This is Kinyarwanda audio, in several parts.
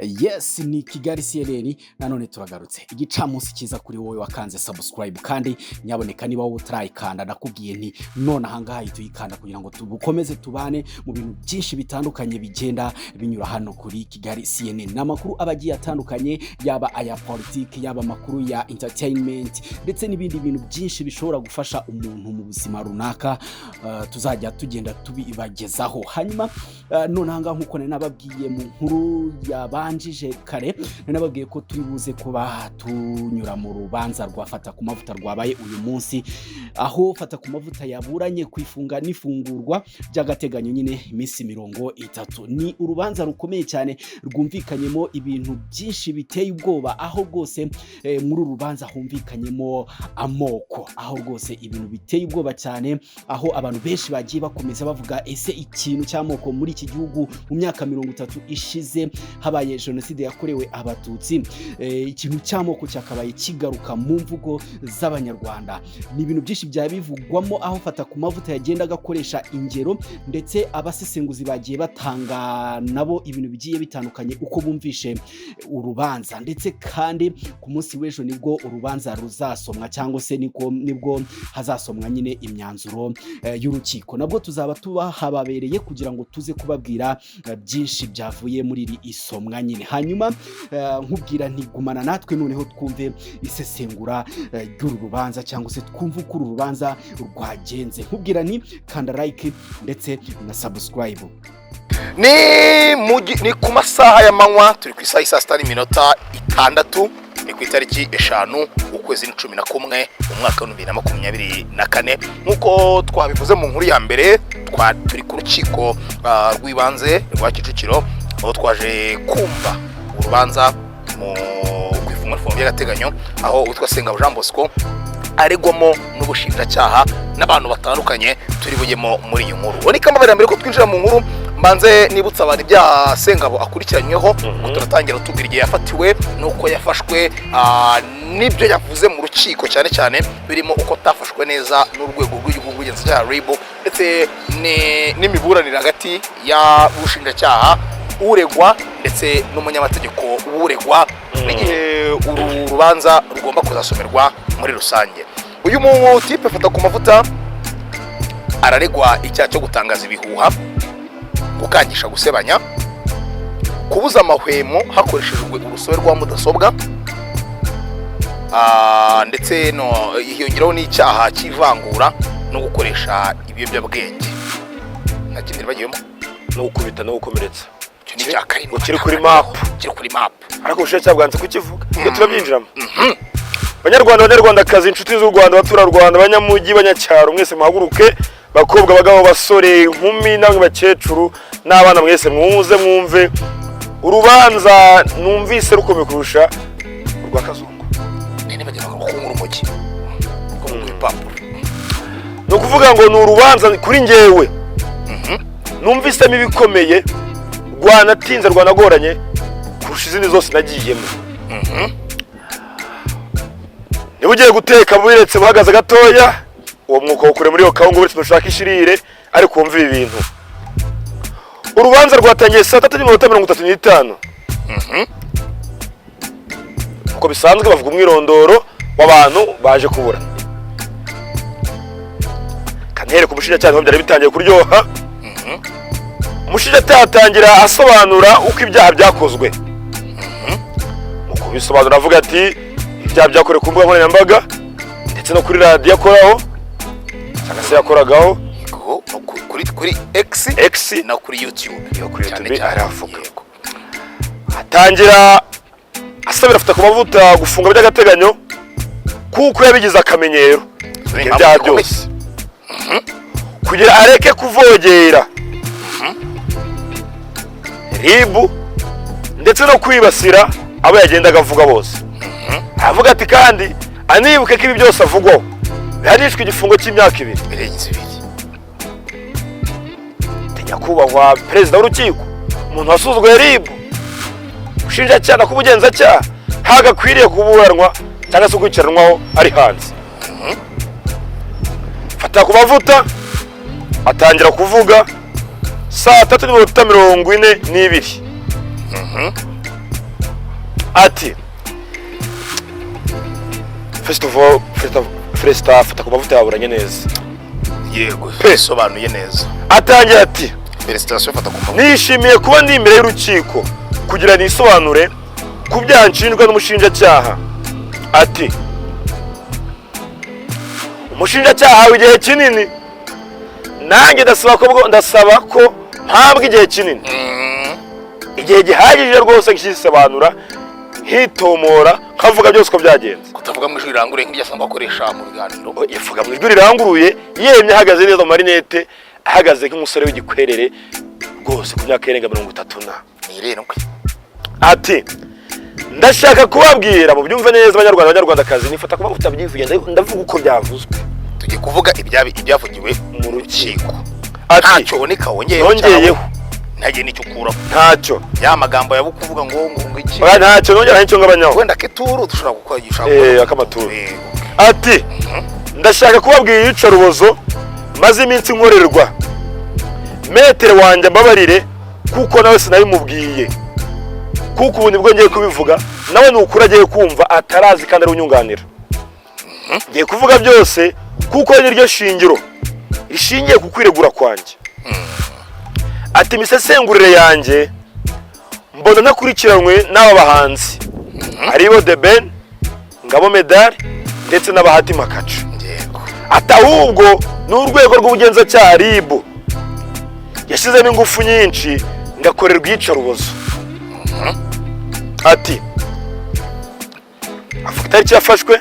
Yes, ni Kigali CNN, nanone turagarutse. Igicamunsi cyiza kuri wowe wakanze subscribe, kandi nyaboneka niba wowe utarayikanda, ndakubwiye nti none ahangaha ihita uyikanda kugira ngo tubukomeze tubane mu bintu byinshi bitandukanye bigenda binyura hano kuri Kigali CNN. Ni amakuru aba agiye atandukanye, yaba aya politiki, yaba amakuru ya entertainment, ndetse n'ibindi bintu byinshi bishobora gufasha umuntu mu buzima runaka, tuzajya tugenda tubibagezaho. Hanyuma none ahangaha, nk'uko nari nababwiye mu nkuru yabanjije kare, nari nababwiye ko turi buze kuba tunyura mu rubanza rwa Fata ku Mavuta rwabaye uyu munsi, aho Fata ku Mavuta yaburanye ku ifunga n'ifungurwa by'agateganyo nyine iminsi 30. Ni urubanza rukomeye cyane rwumvikanyemo ibintu byinshi biteye ubwoba, aho rwose muri uru rubanza humvikanyemo amoko, aho rwose ibintu biteye ubwoba cyane, aho abantu benshi bagiye bakomeza bavuga: ese ikintu cy'amoko muri iki gihugu mu myaka 30 ishize habaye jenoside yakorewe Abatutsi, ikintu cy'amoko cyakabaye kigaruka mu mvugo z'Abanyarwanda? Ni ibintu byinshi byaba bivugwamo, aho Fata ku Mavuta yagendaga akoresha ingero, ndetse abasesenguzi bagiye batanga nabo ibintu bigiye bitandukanye uko bumvishe urubanza. Ndetse kandi ku munsi w'ejo nibwo urubanza ruzasomwa, cyangwa se niko nibwo hazasomwa nyine imyanzuro y'urukiko. Nabwo tuzaba tubahababereye kugira ngo tuze kubabwira byinshi byavuye muri iri isomwa nyine. Hanyuma nkubwira nti gumana natwe noneho twumve isesengura ry'uru rubanza, cyangwa se twumve uko uru rubanza rwagenze. Nkubwira nti kanda like ndetse na subscribe. Ni ku masaha y'amanywa, turi ku isaha y'i saa 6 n'iminota 6, ni ku itariki 5 ukwezi ni 11 umwaka wa 2024. Nk'uko twabivuze mu nkuru ya mbere, turi ku rukiko rw'ibanze rwa Kicukiro, aho twaje kumva urubanza mu ku ifungwa n'ifungwa by'agateganyo, aho witwa Sengabo Jean Bosco aregwamo n'ubushinjacyaha n'abantu batandukanye turi bujyemo muri iyi nkuru. Ubu ni kamabara. Mbere ko twinjira mu nkuru, mbanze nibutsa abantu ibyaha Sengabo akurikiranyweho, ngo turatangira tubwira igihe yafatiwe n'uko yafashwe, n'ibyo yavuze mu rukiko, cyane cyane birimo uko atafashwe neza n'urwego rw'igihugu rw'ubugenzacyaha RIB, ndetse n'imiburanire hagati y'ubushinjacyaha, uregwa ndetse n'umunyamategeko w'uregwa, n'igihe uru rubanza rugomba kuzasomerwa muri rusange. Uyu mutipe Fata ku Mavuta araregwa icyaha cyo gutangaza ibihuha, gukangisha gusebanya, kubuza amahwemo hakoreshejwe urusobe rwa mudasobwa, ndetse no hiyongeraho n'icyaha cy'ivangura no gukoresha ibiyobyabwenge. Nta kindi bagiyemo. No gukubita no gukomeretsa. Icyo ni icya karindwi. Ngo kiri kuri map. Kiri kuri map. Ariko ubushinjacyaha bwanze kukivuga. Ibyo turabyinjiramo. Banyarwanda, Banyarwandakazi, inshuti z'u Rwanda, abaturarwanda, abanyamujyi, abanyacyaro, mwese muhaguruke. Bakobwa, bagabo, basore, inkumi, namwe bakecuru n'abana, mwese mwuze mwumve urubanza numvise rukomeye kurusha urwa Kazungu. Nene bagira ngo kunywa urumogi ko mu bipapuro. Ni ukuvuga ngo ni urubanza kuri njyewe numvisemo ibikomeye, rwanatinze, rwanagoranye kurusha izindi zose nagiyemo. Niba ugiye guteka, buretse buhagaze gatoya, uwo mwuka wukure muri iyo kawunga, uretse nushaka ishirire, ariko wumve ibi bintu. Urubanza rwatangiye saa 3 n'iminota 35. Uko bisanzwe bavuga umwirondoro w'abantu baje kuburana. Kantere ku mushinjacyaha, niho byari bitangiye kuryoha. Umushinjacyaha atangira asobanura uko ibyaha byakozwe. Mu kubisobanura avuga ati ibyaha byakorewe ku mbuga nkoranyambaga ndetse no kuri radiyo akoraho, cyangwa se yakoragaho. Yego, no kuri X X no kuri YouTube. Yo kuri Cyane YouTube. cyane. Aravuga. Yego. Atangira asabira Afata ku Mavuta gufunga by'agateganyo kuko yabigize akamenyero Ni ibyo impamvu byaha zikomeye. byose, kugira areke kuvogera RIB ndetse no kwibasira abo yagendaga avuga bose. Aravuga ati kandi anibuke ko ibi byose avugwaho bihanishwa igifungo cy'imyaka 2. Birenze 2. Nyakubahwa perezida w'urukiko, umuntu wasuzuguye RIB, ubushinjacyaha na k'ubugenzacyaha, ntabwo akwiriye kuburanwa cyangwa se gukurikiranwaho ari hanze. Fata ku Mavuta atangira kuvuga saa 3 n'iminota 42. Ati first of all, Felista fata ku mavuta yaburanye neza. Yego, bisobanuye neza. Atangira ati: Félicitations, fata ku mavuta. "Nishimiye kuba ndi imbere y'urukiko kugira nisobanure ku byaha nshinjwa n'umushinjacyaha." Ati umushinjacyaha ahawe igihe kinini, nanjye ndasaba ko mpabwa igihe kinini, igihe gihagije rwose, nkisobanura, nkitomora, nkavuga byose uko byagenze. Kutavuga mu ijwi riranguruye nk'iryo asanzwe akoresha mu biganiro. Yavuga mu ijwi riranguruye, yemye, ahagaze neza mu marinete, ahagaze nk'umusore w'igikwerere rwose ku myaka irenga 30 na 70. Ati ndashaka kubabwira mubyumve neza, Abanyarwanda, Abanyarwandakazi, nifata kuba utabyivuye, ndavuga uko byavuzwe. Tugiye kuvuga ibyavugiwe mu rukiko. Ati ntacyo boneka wongeyeho. Nongeyeho. Ntagire n'icyo ukuraho. Ntacyo. Ya magambo yaba kuvuga ngo iki? Oya, ntacyo nongera, ntacyo ngabanyaho. Wenda keturu dushobora gukora, ushobora Akamaturu. Yego. Ati ndashaka kubabwira iyicarubozo maze iminsi nkorerwa. Maître wanjye ambabarire kuko nawe sinabimubwiye, kuko ubu nibwo ngiye kubivuga, nawe ni ukuri agiye kumva atarazi kandi ari unyunganira. Ngiye kuvuga byose kuko niryo shingiro rishingiye ku kwiregura kwanjye. Ati imisesengurire yanjye mbona nakurikiranywe n'aba bahanzi aribo The Ben, Ngabo Medal ndetse n'Abahati Makaca. Ati ahubwo ni urwego rw'ubugenzacyaha RIB yashyizemo ingufu nyinshi ngakorerwa iyicarubozo. Ati avuga itariki yafashwe.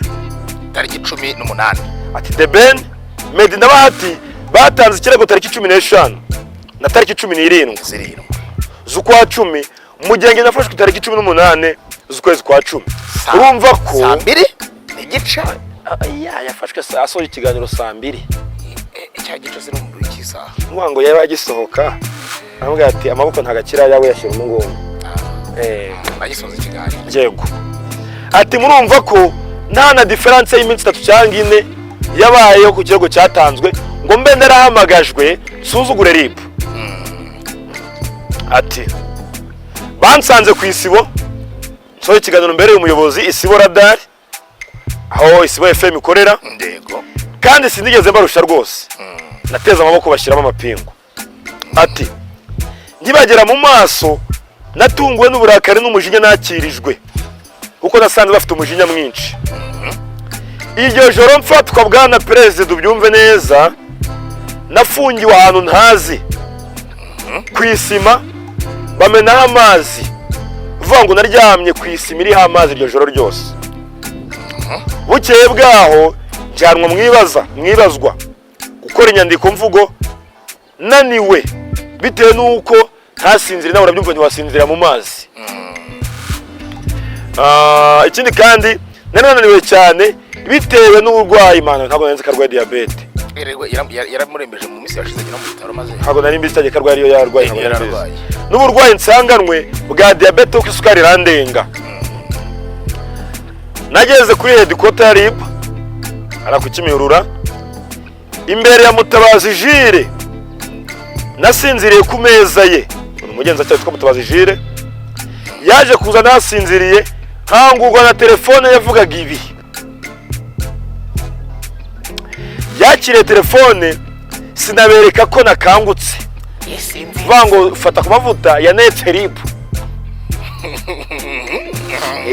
Tariki 18. Ati The Ben, Meddy na Bahati batanze ikirego tariki 15 na tariki 17 7 z'ukwa 10, mu gihe njye nafashwe tariki 18 z'ukwezi kwa 10. Urumva ko saa 2:30. Ya, yafashwe saa asoje ikiganiro saa 2. Cya gice ziri mu cy'isaha. Nuvuga ngo yari agisohoka, aramubwira ati amaboko ntabwo akiri ayawe, yashyira umungungu. Agisoza ikiganiro. Yego. Ati murumva ko nta na différence y'iminsi 3 cyangwa 4 yabayeho ku kirego cyatanzwe ngo mbe narahamagajwe nsuzugure RIB. Ati bansanze ku Isibo nsohoye ikiganiro mbere y'umuyobozi Isibo Radari, aho Isibo FM ikorera. Kandi sinigeze mbarusha rwose, nateze amaboko bashyiramo amapingu. Ati nkibagera mu maso natunguwe n'uburakari n'umujinya nakirijwe, kuko nasanze bafite umujinya mwinshi. Iryo joro mfatwa, bwana perezida, ubyumve neza, nafungiwe ahantu ntazi ku isima, bamenaho amazi, uvuga ngo naryamye ku isima iriho amazi iryo joro ryose. Bukeye bwaho njyanwa mwibaza mwibazwa gukora inyandiko mvugo naniwe bitewe n'uko ntasinzire. Nawe urabyumva, ntiwasinzira mu mazi. Ikindi kandi nari nananiwe cyane bitewe n'uburwayi. Mana, ntabwo nari nzi ko arwaye diyabete. Erega yaramurembeje mu minsi yashize, agera mu bitaro maze. Ntabwo nari mbizi ko arwaye, ariyo yarwaye, ntabwo nari mbizi. Yararwaye. N'uburwayi nsanganwe bwa diyabete, kuko isukari irandenga. Nageze kuri headquarter ya RIB ara ku Kimihurura imbere ya Mutabazi Jire, nasinziriye ku meza ye. Ni umugenzacyaha witwa Mutabazi Jire. Yaje kuza nasinziriye, nkangurwa na telefone yavugaga ibi. Yakiriye telefone sinabereka ko nakangutse. Vuga ngo fata ku mavuta yanetse RIB.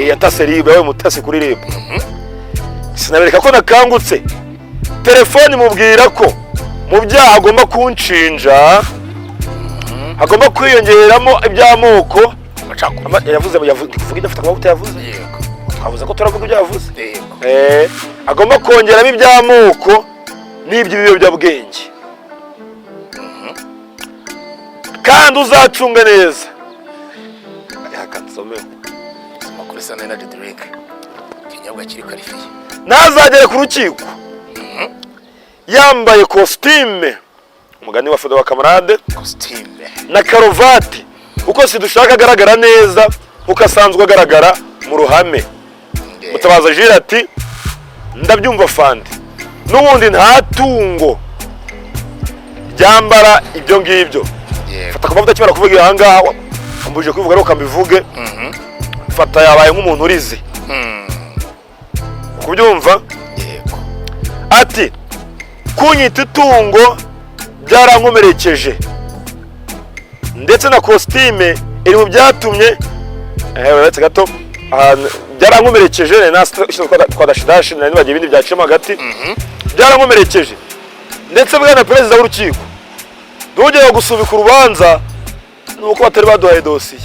Yatase RIB, yabaye umutasi kuri RIB. Sinabereka ko nakangutse. Telefone imubwira ko mu byaha agomba kunshinja hagomba kwiyongeramo iby'amoko amacakubiri. Yavuze kuvuga ibyo afata ku mavuta yavuze. Yego. Twavuze ko turavuga ibyo yavuze. Yego. Agomba kongeramo iby'amoko n'iby'ibiyobyabwenge, kandi uzacunga neza. Reka nsomeho. Soma kuri Sana Energy Drink, ikinyobwa kiri qualifié. Ntazagere ku rukiko yambaye kositime, umugani wa Fodo wa Kamarade, kositime na karuvati, kuko sidushaka agaragara neza nkuko asanzwe agaragara mu ruhame. Mutabaza Jire ati ndabyumva fandi, n'ubundi nta tungo ryambara ibyo ngibyo. Yego. Fata ku mavuta akimara kuvuga aha ngaha, wambujije kubivuga ariko mbivuge. Fata yabaye nk'umuntu urize kubyumva. Yego. Ati kunyita itungo byarankomerekeje, ndetse na kositime iri mu byatumye, uretse gato, byarankomerekeje nari nashyize twa dashidashi, nari nibagiwe ibindi byaciyemo hagati. Byarankomerekeje ndetse, bwana perezida w'urukiko, ntugere gusubika urubanza ni uko batari baduhaye dosiye.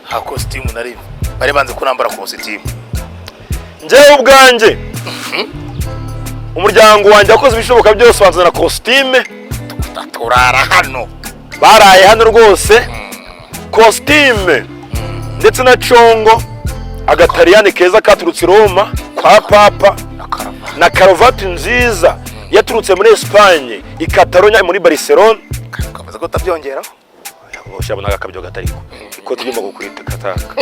Nta kositimu nari, bari banze ko nambara kositimu. Njyewe ubwanjye, umuryango wanjye wakoze ibishoboka byose banzanira kositime. Turara hano. Baraye hano rwose, kositime ndetse na congo, agataliyani keza katurutse i Roma kwa papa, na karavati, na karuvati nziza yaturutse muri Esipanye, i Catalonia, muri Barcelona. Kamaze ko utabyongeraho. Ushyiramo n'agakabyo katariko ikoti igomba kukwita kataka.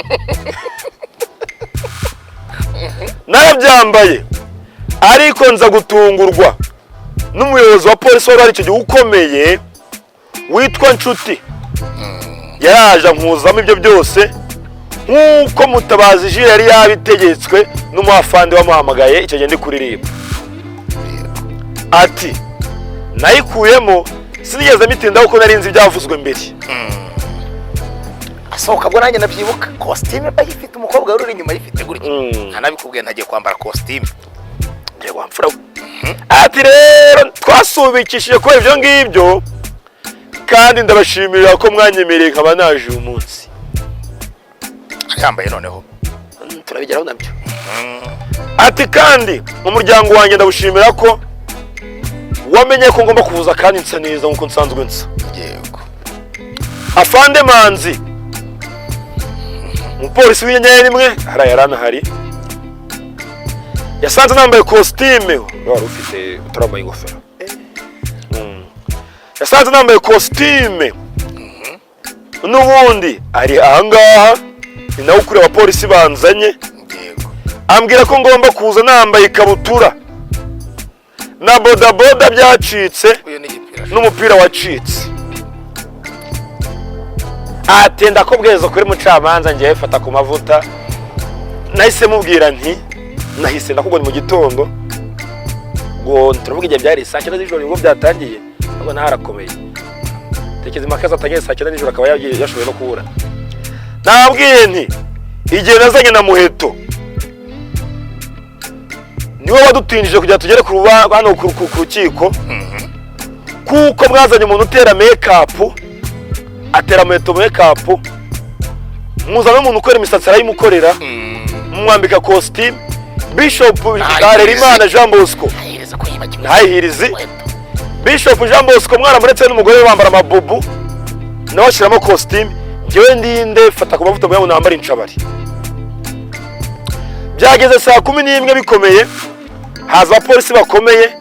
Narabyambaye, ariko nza gutungurwa n'umuyobozi wa polisi wari icyo gihe ukomeye witwa Nshuti. Yaraje ankuzamo ibyo byose nk'uko Mutabazi Jules yari yabitegetswe n'umuafande wamuhamagaye icyo gihe ndi kuririmba. Ati nayikuyemo, sinigeze mitindaho kuko nari nzi ibyavuzwe mbere. Asohoka bwo nanjye ndabyibuka, kositimu ayifite, umukobwa wari uri inyuma ayifite gutya. Ntanabikubwiye, ntagiye kwambara kositimu. Yego wamfura we. Ati rero twasubikishije kubera ibyo ngibyo, kandi ndabashimira ko mwanyemereye nkaba naje uyu munsi. Yambaye noneho. Turabigeraho nabyo. Ati kandi umuryango wanjye ndawushimira ko wamenye ko ngomba kuvuza kandi nsa neza nk'uko nsanzwe nsa. Afande Manzi, umupolisi w'inyenyeri imwe hariya yari anahari, yasanze nambaye kositime, wari ufite utarambaye ingofero. Yasanze nambaye kositime n'ubundi ari ahangaha, ni nawe ukuriye abapolisi banzanye. Ambwira ko ngomba kuza nambaye ikabutura na bodaboda byacitse Uyu ni igipira. n'umupira wacitse. Ati ndakubwiza kuri mucamanza, ngiye fata ku mavuta, nahise mubwira nti nahise ndakubona mu gitondo ngo turavuga igihe byari saa 9 z'ijoro nibwo byatangiye, ahubwo naho harakomeye. Tekereza impaka zatangiye saa 9 z'ijoro, akaba yagiye yashoboye no kubura. Nabwiye nti igihe nazanye na Muheto niwe wadutinjije kugira tugere ku hano ku rukiko, kuko mwazanye umuntu utera make-up, atera Muheto make-up, muzana n'umuntu ukora imisatsi arayimukorera, mumwambika kositimu, Bishop Harerimana Jean Bosco. Ahereza ko yibagiwe. Ntayihirizi Bishop Jean Bosco mwaramuretse n'umugore we bambara amabubu, nawe ashyiramo kositimu. Njyewe ndinde fata ku mavuta muyamu nambara inshabari? Byageze saa 11 bikomeye, haza abapolisi bakomeye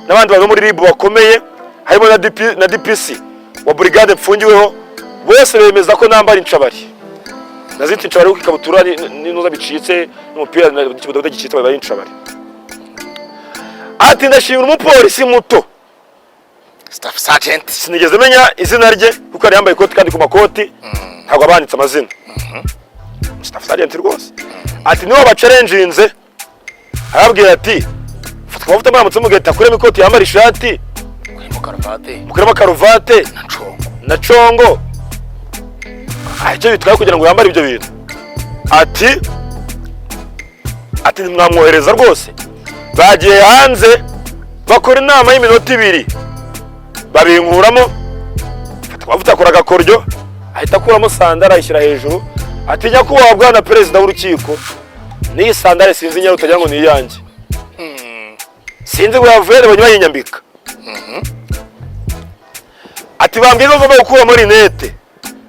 n'abandi bantu bo muri RIB bakomeye, harimo na DP, na DPC wa brigade mfungiweho, bose bemeza ko nambara inshabari. Nazita inshabari kuko ikabutura n'inuza bicitse n'umupira n'ikibudodo gicitse babaye inshabari. Ati ndashimira umupolisi muto, Staff Sergeant. Sinigeze menya izina rye kuko yari yambaye ikoti, kandi ku makoti ntabwo abanditse amazina. Staff Sergeant rwose, ati niwe bacarenjinze, arabwira ati fata amavuta muramutse mugahita akuremo ikoti yambara ishati, Kurimo karuvati mukuremo karuvate na congo. Na congo. Icyo bitwaye kugira ngo yambare ibyo bintu? Ati ntimwamwohereza rwose. Bagiye hanze bakora inama y'iminota 2, babinkuramo. Fata amavuta akora agakoryo, ahita akuramo sandari ayishyira hejuru. Ati nyakubahwa bwana perezida w'urukiko, n'iyi sandari sinzi nyine utagira ngo ni iyanjye, sinzi ngo yavuye babonye bayinyambika. Ati bambwiye ko ngomba gukuramo rinete.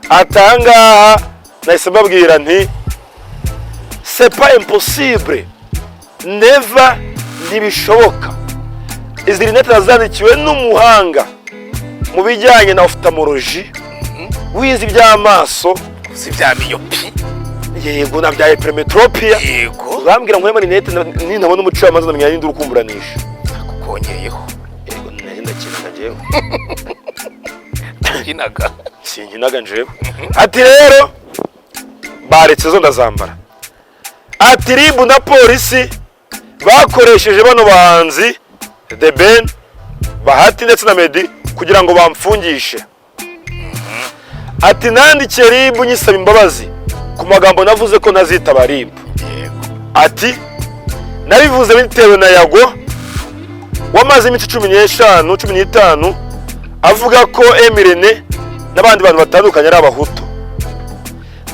Ati ahangaha nahise mbabwira nti c'est pas impossible, never, ntibishoboka. Izi rinete nazandikiwe n'umuhanga mu bijyanye na ophtalmologie, wize iby'amaso, Si bya myopie. Yego, na bya hypermetropia. Urambwira nkuremo rinete nintabona umucamanza ndamenya ninde uri kumburanisha? Kukongeyeho. Yego, nari ndakinaga njyewe. Kinaga. Sinkinaga njyewe. Ati rero Baretse zo ndazambara. Ati RIB na polisi bakoresheje bano bahanzi The Ben, Bahati ndetse na Meddy kugira ngo bamfungishe. Ati nandikiye RIB nyisaba imbabazi ku magambo navuze ko ntazitaba RIB. Ati nabivuze bitewe na Yago wamaze iminsi 15, 15 avuga ko M Irene n'abandi bantu batandukanye ari Abahutu.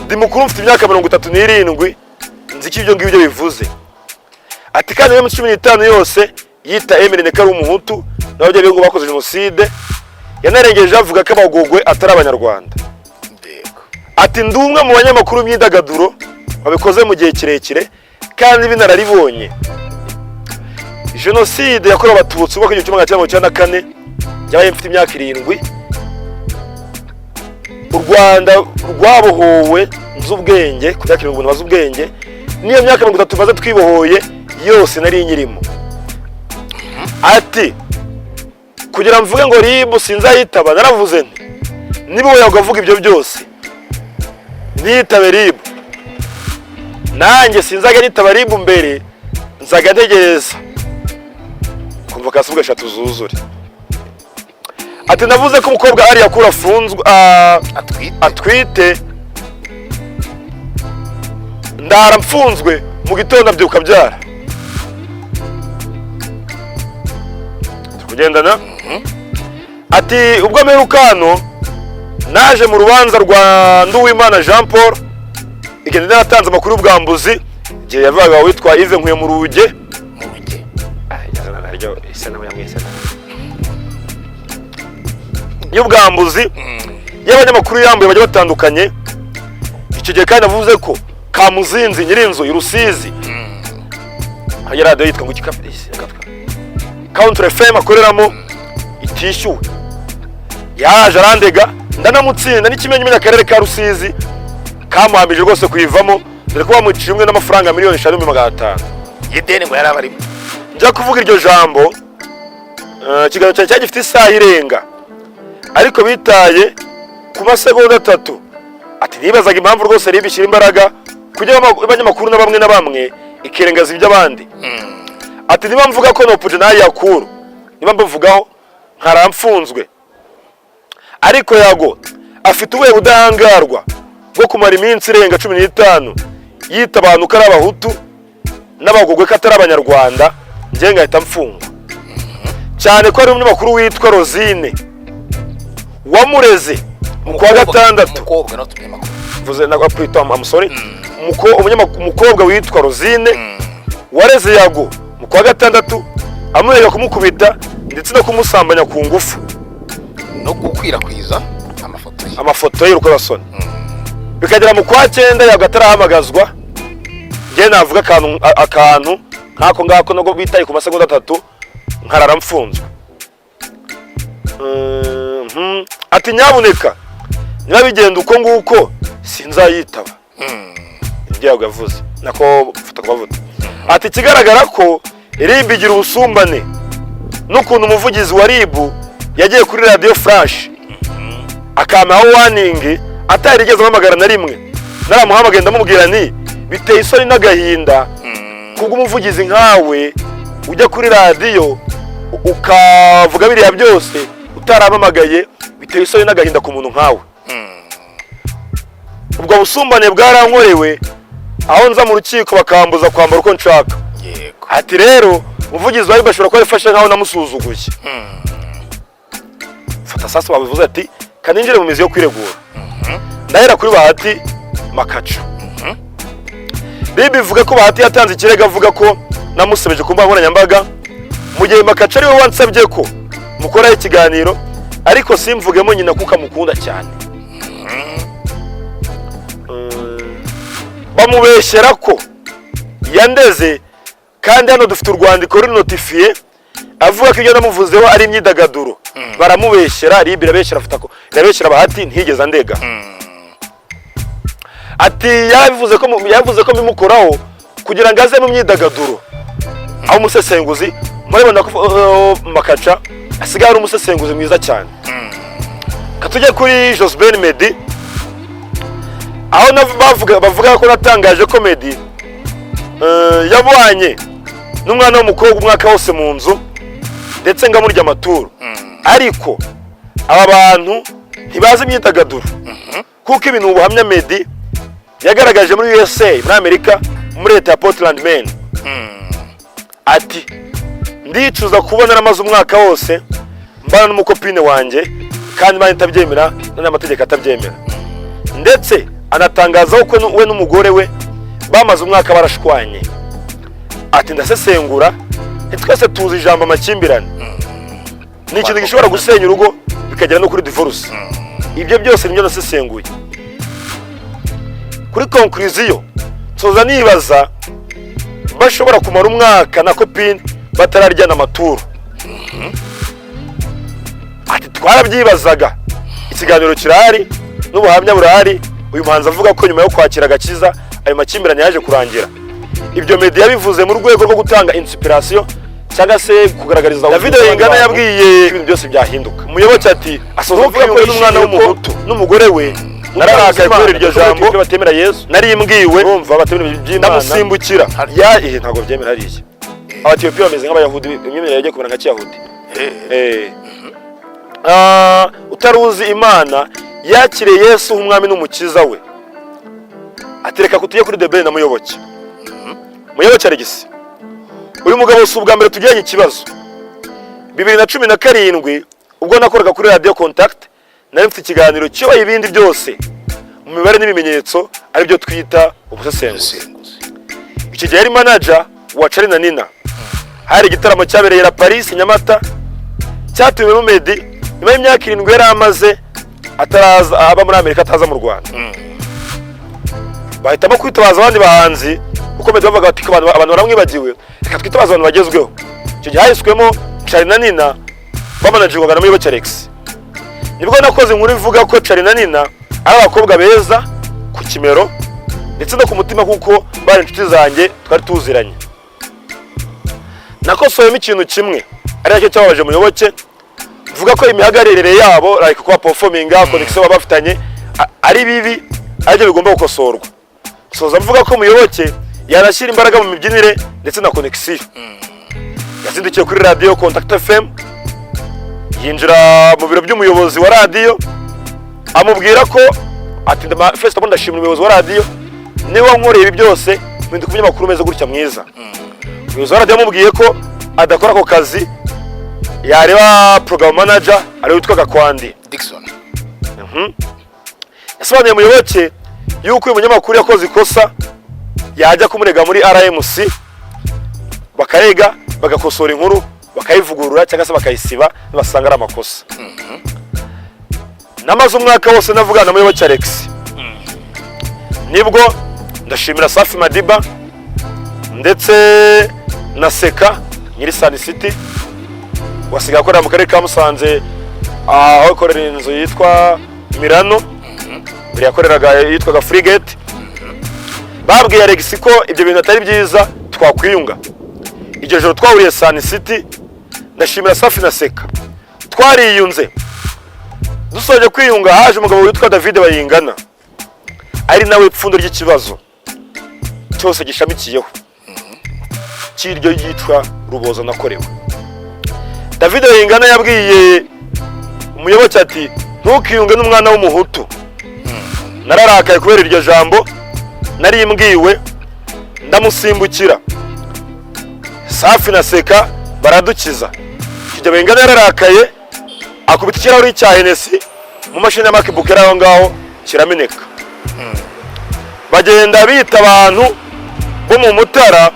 Ndi mukuru, mfite imyaka 37, nzi icyo ibyo ngibyo bivuze. Ati kandi iyo minsi 15 yose yita M Irene ko ari Umuhutu n'ababyeyi be ngo bakoze jenoside, yanarengeje avuga ko Abagogwe atari Abanyarwanda. Ati ndi umwe mu banyamakuru b'imyidagaduro babikoze mu gihe kirekire kandi binararibonye. Jenoside yakorewe Abatutsi mu mwaka w'1994 yabaye mfite imyaka 7. U Rwanda rwabohowe nzi ubwenge, ku myaka 70 maze ubwenge. N'iyo myaka 30 maze twibohoye yose nari nyirimo. Ati kugira mvuge ngo RIB sinzayitaba, naravuze nti niba we avuga ibyo byose ntiyitabe RIB, nanjye sinzajya nitaba RIB. Mbere nzajya ntegereza kumva kasubwa eshatu zuzure. Ati navuze ko umukobwa ariya kura afunzwe, Atwite. Atwite, ndara mfunzwe, mu gitondo abyuka abyara. Turi kugendana. Ati ubwo mperuka hano naje mu rubanza rwa Nduwimana Jean Paul, igihe naratanze amakuru y'ubwambuzi, igihe yavugaga witwa Yves Nkuye mu ruge. Mu ruge. Y'ubwambuzi y'abanyamakuru yambuye bagiye batandukanye. Icyo gihe kandi avuze ko Kamuzinzi nyirinzu i Rusizi hajya radiyo yitwa ngo Country FM akoreramo itishyuwe, yaje arandega ndanamutsinda, n'ikimenyimenyi akarere ka Rusizi kamuhamije rwose kuyivamo, dore ko bamuciye umwe n'amafaranga 5,500,000 y'ideni ngo yari abarimo. Njya kuvuga iryo jambo, ikiganiro cyari gifite isaha irenga, ariko bitaye ku masegonda 3. Ati nibazaga impamvu rwose RIB ishyira imbaraga kugira abanyamakuru na bamwe na bamwe ikirengaza iby'abandi. Ati niba mvuga ko Noopja nayo yakuru, niba mbivugaho nkaramfunzwe, ariko Yago afite ubuhe budahangarwa bwo kumara iminsi irenga 15 yita abantu ko ari Abahutu n'Abagogwe, ko atari Abanyarwanda, njye ngahita mfungwa? Cyane ko ari umunyamakuru witwa Rosine wamureze mu kwa gatandatu. Umukobwa nawe umunyamakuru. Mvuze na kwita, I'm sorry, umukobwa witwa Rosine wareze Yago mu kwa gatandatu amurega kumukubita ndetse no kumusambanya ku ngufu no gukwirakwiza amafoto ye. Amafoto ye y'urukozasoni. Bikagera mu kwa cyenda Yago atarahamagazwa, njye navuga akantu nk'ako ngako nubwo bitaye ku masegonda 3 nkarara mfunzwe. Ati nyabuneka niba bigenda uko nguko sinzayitaba. Ibyo Yago yavuze nako mfata kubavuga. Ati ikigaragara ko RIB igira ubusumbane n'ukuntu umuvugizi wa RIB yagiye kuri radiyo Flash akampaho warning atarigeze ampamagara na rimwe. Naramuhamagaye ndamubwira nti biteye isoni n'agahinda kubwo umuvugizi nkawe ujya kuri radiyo ukavuga biriya byose utarampamagaye, biteye isoni n'agahinda ku muntu nkawe. Ubwo busumbane bwarankorewe aho nza mu rukiko bakambuza kwambara uko nshaka. Ati rero umuvugizi wa RIB ashobora kuba yarifashe nkaho namusuzuguye. Fata sasa wabivuze. Ati kaninjire mu mizi yo kwiregura, ndahera kuri Bahati Makaca. RIB ivuga ko Bahati yatanze ikirego avuga ko namusebeje ku mbuga nkoranyambaga, mu gihe Makaca ariwe wansabye ko mukoraho ikiganiro, ariko simvugemo nyina kuko amukunda cyane. Bamubeshyera ko yandeze, kandi hano dufite urwandiko ruri notifié avuga ko ibyo namuvuzeho ari imyidagaduro. Baramubeshyera, RIB irabeshyera, afata ko irabeshyera Bahati ntiyigeze andega. Ati yavuze ko mbimukoraho kugira ngo aze mu myidagaduro aho umusesenguzi. Murabona ko Makaca asigaye ari umusesenguzi mwiza cyane. Katujye kuri Josben Meddy. Aho bavuga ko natangaje ko Meddy yabanye n'umwana w'umukobwa umwaka wose mu nzu, ndetse ngamurya amaturo. Ariko aba bantu ntibazi imyidagaduro, kuko ibintu ubuhamya Meddy yagaragaje muri USA, muri Amerika, muri leta ya Portland, Maine. Ati: "Ndicuza kuba naramaze umwaka wose mbana n'umukopine wanjye, kandi Imana itabyemera n'amategeko atabyemera." Ndetse anatangaza ko we n'umugore we bamaze umwaka barashwanye. Ati: "Ndasesengura, ntitwese tuzi ijambo amakimbirane ni ikintu gishobora gusenya urugo, bikagera no kuri divorce. Ibyo byose nibyo nasesenguye kuri conclusion. Nsoza nibaza bashobora kumara umwaka na copine batararyana amaturo." Ati: "Twarabyibazaga." Ikiganiro kirahari n'ubuhamya burahari. Uyu muhanzi avuga ko nyuma yo kwakira agakiza ayo makimbirane yaje kurangira. Ibyo Meddy yabivuze mu rwego rwo gutanga inspiration, cyangwa se kugaragariza David Bayingana. Yabwiye ibintu byose byahinduka. Umuyoboke ati asoza avuga ko n'umwana w'umuhutu n'umugore we. "Nararakaye kubera iryo jambo batemera Yesu nari mbwiwe, urumva batemera iby'Imana, ndamusimbukira." Ya, ihe ntabwo byemera hariya. Abatiyopiya bameze nk'Abayahudi, imyemerere yagiye kumera nka kiyahudi. Utari uzi Imana yakiriye Yesu nk'umwami n'umukiza we. Atereka kutuye kuri The Ben na Muyoboke. Muyoboke Alex, uyu mugabo si ubwa mbere tugiranye ikibazo. 2017, ubwo nakoraga kuri Radiyo Contact, nari mfite ikiganiro kiyoboye ibindi byose mu mibare n'ibimenyetso, aribyo twita ubusesenguzi. Ubusesenguzi. Icyo gihe yari manager wa Charly na Nina. Hari igitaramo cyabereye La Paris Nyamata, cyatumiwemo Meddy nyuma y'imyaka 7 yari amaze ataraza, aba muri Amerika ataza mu Rwanda. Bahitamo kwitabaza abandi bahanzi, kuko Meddy bavuga bati: "Abantu baramwibagiwe, reka twitabaze abantu bagezweho." Icyo gihe hahiswemo Charly na Nina, bamanajirwaga na Muyoboke Alex. Nibwo nakoze inkuru ivuga ko Charly na Nina ari abakobwa beza ku kimero ndetse no ku mutima, kuko bari inshuti zanjye, twari tuziranye. Nakosoyemo ikintu kimwe ari nacyo cyababaje Muyoboke, mvuga ko imihagararire yabo, like kuba performinga, connection baba bafitanye ari bibi, aribyo bigomba gukosorwa. Soza mvuga ko Muyoboke yanashyira imbaraga mu mibyinire ndetse na connection. Yazindukiye kuri Radiyo Contact FM, yinjira mu biro by'umuyobozi wa radiyo, amubwira ko ati: "First of all, ndashimira umuyobozi wa radiyo, niwe wankoreye ibi byose mpinduka umunyamakuru umeze gutya mwiza." Umuyobozi wa radiyo amubwiye ko adakora ako kazi, yareba program manager, ariwe witwa Gakwandi. Dickson. Yasobanuye Muyoboke yuko uyu munyamakuru yakoze ikosa, yajya kumurega muri RMC, bakarega, bagakosora inkuru, bakayivugurura cyangwa se bakayisiba nibasanga ari amakosa. "Namaze umwaka wose navugana na Muyoboke Alex." Nibwo ndashimira Safi Madiba ndetse na Seka nyiri Sun City, wasigaye akorera mu karere ka Musanze, aho akorera inzu yitwa Mirano, mbere yakoreraga yitwaga Frigate. Babwiye Alex ko ibyo bintu atari byiza, twakwiyunga. Iryo joro twahuriye Sun City, ndashimira Safi na Seka, twariyunze. Dusoje kwiyunga, haje umugabo witwa David Bayingana, ari nawe pfundo ry'ikibazo cyose gishamikiyeho cy'iryo yitwa rubozo nakorewe. David Bayingana yabwiye Umuyoboke ati: "Ntukiyunge n'umwana w'umuhutu." Nararakaye kubera iryo jambo nari mbwiwe, ndamusimbukira. Safi na Seka baradukiza. Kijya Bayingana yararakaye, akubita ikirahuri cya Hennessy mu mashini ya MacBook yari aho ngaho, kirameneka. Bagenda bita abantu bo mu Mutara.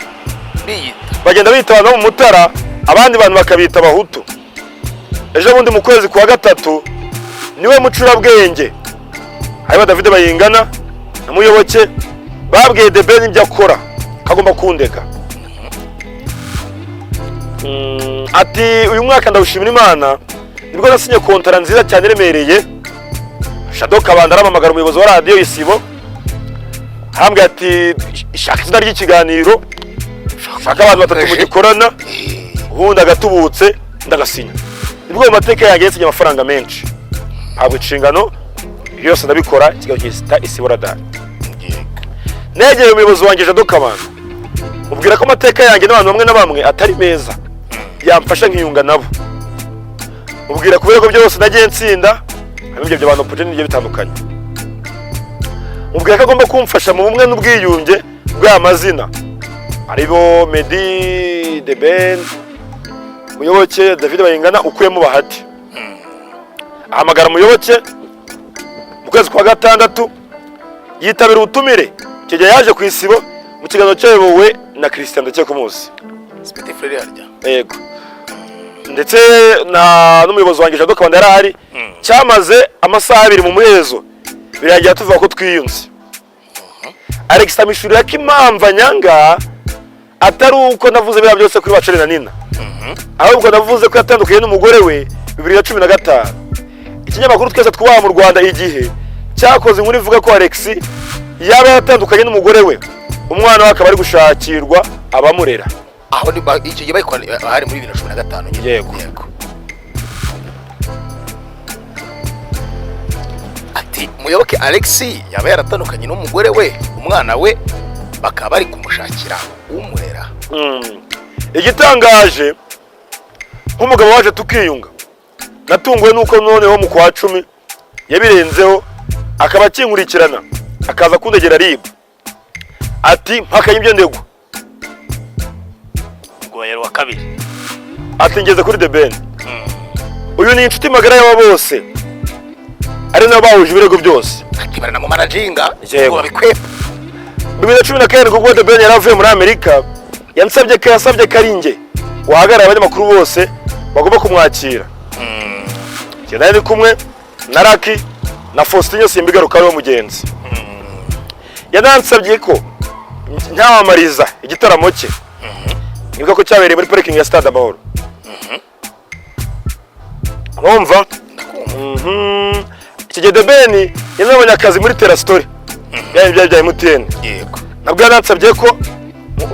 Biyita. Bagenda bita abantu bo mu Mutara, abandi bantu bakabita Abahutu. Ejo bundi mu kwezi kwa gatatu, niwe mucurabwenge harimo David Bayingana na Muyoboke babwiye The Ben ibyo akora, ko agomba kundega. Ati: "Uyu mwaka ndawushimira Imana, nibwo nasinye kontara nziza cyane iremereye." Shado Kabanda arampamagara, umuyobozi wa Radiyo Isibo, arambwira ati: "Shaka izina ry'ikiganiro, shaka abantu batatu mugikorana, ubundi agatubutse." Ndagasinya. Nibwo mu mateka yanjye yasinye amafaranga menshi, ntabwo inshingano yose ndabikora. Ikiganiro cyita Isibo Radari. Negeye umuyobozi wanjye Jado Kabanda, mubwira ko amateka yanjye n'abantu bamwe na bamwe atari meza, yamfasha nkiyunga nabo. Mubwira ku birego byose nagiye nsinda, harimo ibyo by'abantu puje n'ibigiye bitandukanye. Mubwira ko agomba kumfasha mu bumwe n'ubwiyunge bw'aya mazina aribo Meddy, The Ben, Muyoboke, David Bayingana, ukuyemo Bahati. Ahamagara Muyoboke mu kwezi kwa gatandatu, yitabira ubutumire. Icyo gihe yaje ku Isibo mu kiganiro cyayobowe na Christian, ndakeka umuzi. Petit frère harya? Yego, ndetse na n'umuyobozi wanjye Jado Kabanda yari ahari. Cyamaze amasaha 2 mu muhezo, birangira tuvuga ko twiyunze. Alex amishurira ko impamvu anyanga atari uko navuze biriya byose kuri Baceri na Nina, ahubwo navuze ko yatandukanye n'umugore we 2015. Ikinyamakuru twese twubaha mu Rwanda, Igihe, cyakoze inkuru ivuga ko Alex yaba yaratandukanye n'umugore we, umwana we akaba ari gushakirwa abamurera. Aho ni icyo gihe bayikora hari muri 2015 nyine. Yego. Yego. Ati Muyoboke Alex yaba yaratandukanye n'umugore we, umwana we bakaba bari kumushakira umurera. Igitangaje, nk'umugabo waje tukiyunga, natunguwe nuko noneho mu kwa 10 yabirenzeho, akaba akinkurikirana, akaza kundegera RIB, ati mpakanye ibyo ndegwa. Ubwo yari uwa kabiri. Ati ngeze kuri The Ben, uyu ni inshuti magara y'aba bose, ari nabo bahuje ibirego byose. Ati baranamumanaginga Yego. ngo babikwepe. 2017, ubwo The Ben yari avuye muri Amerika, yansabye ko yasabye ko ari njye wahagarara abanyamakuru bose bagomba kumwakira. Njye nari kumwe na Lucky na Faustin Simbigaruka, ariwe mugenzi. Yanansabye ko ncyamamariza igitaramo cye, nibuka ko cyabereye muri parikingi ya Stade Amahoro. Urumva? Iki gihe The Ben yanabonye akazi muri Terasitori, yaba ibya bya MTN. Yego. Nabwo yanansabye ko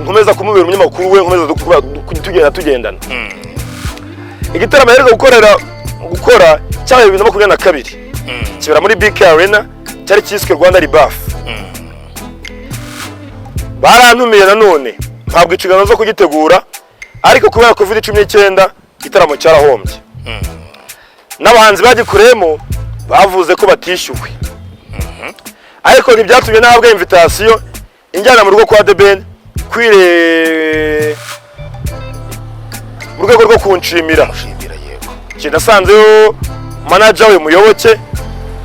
nkomeza kumubera umunyamakuru we, nkomeza tugenda tugendana. Igitaramo aheruka gukora cyabaye 2022, kibera muri BK Arena, cyari cyiswe Rwanda Rebirth. Barantumiye nanone, mpabwa inshingano zo kugitegura, ariko kubera COVID-19 igitaramo cyarahombye, n'abahanzi bagikoreyemo bavuze ko batishyuwe. Ariko ntibyatumye nahabwa invitation injyana mu rugo kwa The Ben kwire mu rwego rwo kunshimira. Mushimira, yego. Njye nasanzeyo manager we Muyoboke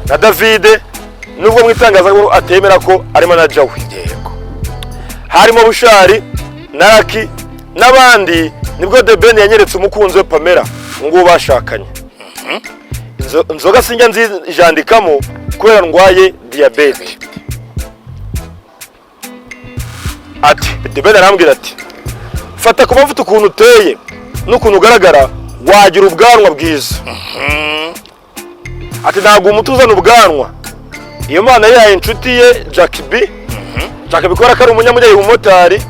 na David, nubwo mu itangazamakuru atemera ko ari manager we. Yego. Harimo Bushari na Lucky n'abandi. Nibwo The Ben yanyeretse umukunzi we Pamela, nguwo bashakanye. Inzoga sinjya nzijandikamo kubera ndwaye diyabete. Ati The Ben arambwira ati fata ku mavuta, ukuntu uteye n'ukuntu ugaragara wagira ubwanwa bwiza. Ati ntabwo umuti uzana ubwanwa. Iyo mpano yayihaye inshuti ye Jack B. Jack B kubera ko ari umunyamujyi, umumotari,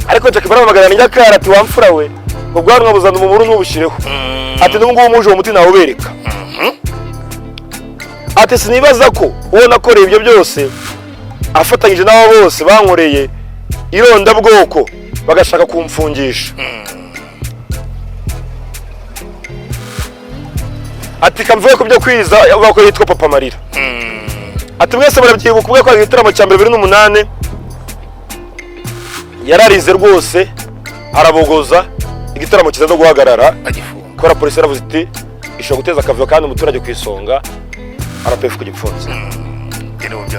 ariko Jack B aramuhamagara na Nyakara, ati wa mfura we, ubwanwa buzana umumuru, ntubushyireho. Ati n'ubu ngubu muje uwo muti nawubereka. Ati sinibaza ko uwo nakoreye ibyo byose afatanyije n'abo bose bankoreye irondabwoko bagashaka kumfungisha. Ati kamvuye ku byo kwiza avuga ko yitwa Papa Marira. Ati mwese murabyibuka ubwo yakoraga igitaramo cya mbere 2008, yararize rwose arabogoza, igitaramo kiza no guhagarara bagifunga. Kubera polisi yaravuze iti ishobora guteza akavuyo kandi umuturage ku isonga, RPF ku gipfunsi.